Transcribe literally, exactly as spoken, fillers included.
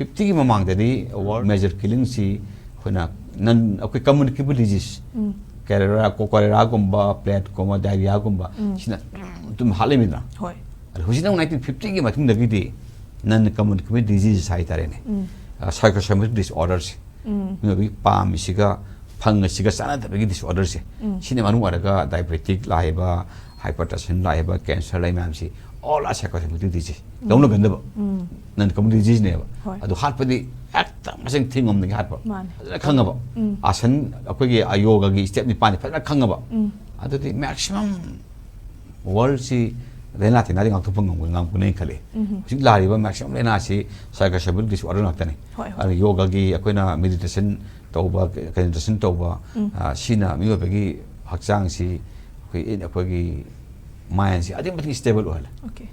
ꯐꯤꯐꯇꯤꯒꯤ ꯃꯃꯥꯡꯗꯗꯤ world major ꯀꯤꯂꯤꯡꯁꯤ ꯑꯩꯈꯣꯏꯅ ꯅꯟ ꯑꯩꯈꯣꯏ ꯀꯝꯃꯨꯅꯤꯀꯦꯕꯜ ꯗꯤꯖꯤꯁ, ꯀꯦꯂꯦꯔꯥ, ꯀꯣꯂꯦꯔꯥꯒꯨꯝꯕ, ꯄ꯭ꯂꯦꯠꯀꯨꯝꯕ, ꯗꯥꯏꯔꯤꯌꯥꯒꯨꯝꯕ, ꯁꯤꯅ ꯑꯗꯨꯝ ꯍꯥꯠꯂꯝꯃꯤꯗꯅ꯫ ꯍꯣꯏ꯫ ꯑꯗꯣ ꯍꯧꯖꯤꯛꯅ ꯑꯃꯨꯛ ꯅꯥꯏꯟꯇꯤꯟ ꯐꯤꯐꯇꯤꯒꯤ ꯃꯇꯨꯡꯗꯒꯤꯗꯤ ꯅꯟ ꯀꯝꯃꯨꯅꯤꯀꯦꯕꯜ ꯗꯤꯖꯤꯁ ꯍꯥꯏꯇꯥꯔꯦꯅꯦ, ꯁꯥꯏꯀꯣꯁꯣꯃꯦꯇꯤꯛ ꯗꯤꯁꯑꯣꯔꯗꯔꯁꯦ, ꯃꯤꯑꯣꯏꯕꯒꯤ ꯄꯥꯝꯃꯤꯁꯤꯒ ꯐꯪꯉꯁꯤꯒ ꯆꯥꯟꯅꯗꯕꯒꯤ ꯗꯤꯁꯑꯣꯔꯗꯔꯁꯦ, ꯁꯤꯅ ꯃꯔꯝ ꯑꯣꯏꯔꯒ ꯗꯥꯏꯕꯦꯇꯤꯛ ꯂꯥꯛꯏꯕ, ꯍꯥꯏꯄꯔꯇꯦꯟꯁꯟ ꯂꯥꯛꯏꯕ, ꯀꯦꯟꯁꯔ ꯂꯥꯛꯏ ꯃꯌꯥꯝꯁꯤ, ꯑꯣꯜ ꯑꯥꯔ ꯁꯥꯏꯀꯣꯁꯣꯃꯦꯇꯤꯛ ꯗꯤꯖꯤꯁ꯫ ꯂꯧꯅꯒꯟꯗꯕ, ꯅꯟ ꯀꯝꯃꯨꯅꯤꯀꯦꯕꯜ ꯗꯤꯖꯤꯁꯅꯦꯕ꯫ ꯍꯣꯏ꯫ ꯑꯗꯨ ꯍꯥꯠꯄꯗꯤ ꯍꯦꯛꯇ ꯃꯁꯤꯡ ꯊꯤ ꯉꯝꯗꯒꯤ ꯍꯥꯠꯄ꯫ ꯃꯥꯅꯦ꯫ ꯐꯖꯅ ꯈꯪꯉꯕ꯫ ꯑꯥꯁꯟ ꯑꯩꯈꯣꯏꯒꯤ ꯌꯣꯒꯥꯒꯤ ꯁ꯭ꯇꯦꯞ ꯅꯤꯄꯥꯟꯁꯦ ꯐꯖꯅ ꯈꯪꯉꯕ꯫ ꯑꯗꯨꯗꯤ ꯃꯦꯛꯁꯤꯃꯝ ꯋꯥꯔꯜꯁꯤ ꯂꯥꯏꯅꯥ ꯇꯤꯟꯅꯥꯗꯤ ꯉꯥꯛꯊꯣꯛꯄ ꯉꯝꯒꯅꯤ, ꯉꯝꯒꯅꯤ ꯈꯜꯂꯤ꯫ ꯍꯧꯖꯤꯛ ꯂꯥꯛꯂꯤꯕ ꯃꯦꯛꯁꯤꯃꯝ ꯂꯥꯏꯅꯥꯁꯤ ꯁꯥꯏꯀꯣꯁꯣꯃꯦꯇꯤꯛ ꯗꯤꯁꯑꯣꯔꯗꯔ ꯉꯥꯛꯇꯅꯤ꯫ ꯍꯣꯏ, ꯍꯣꯏ꯫ ꯑꯗꯨꯅ ꯌꯣꯒꯥꯒꯤ ꯑꯩꯈꯣꯏꯅ ꯃꯦꯗꯤꯇꯦꯁꯟ ꯇꯧꯕ, ꯀꯟꯁꯦꯟꯇ꯭ꯔꯦꯁꯟ ꯇꯧꯕ, ꯑ, ꯁꯤꯅ ꯃꯤꯑꯣꯏꯕꯒꯤ ꯍꯛꯆꯥꯡꯁꯤ, ꯑꯩꯈꯣꯏ, ꯑꯩꯈꯣꯏꯒꯤ ꯃꯥꯏꯟꯁꯤ ꯑꯗꯨꯛꯀꯤ ꯃꯇꯤꯛ ꯁ꯭ꯇꯦꯕꯜ ꯑꯣꯏꯍꯜꯂꯦ꯫ ꯑꯣꯀꯦ꯫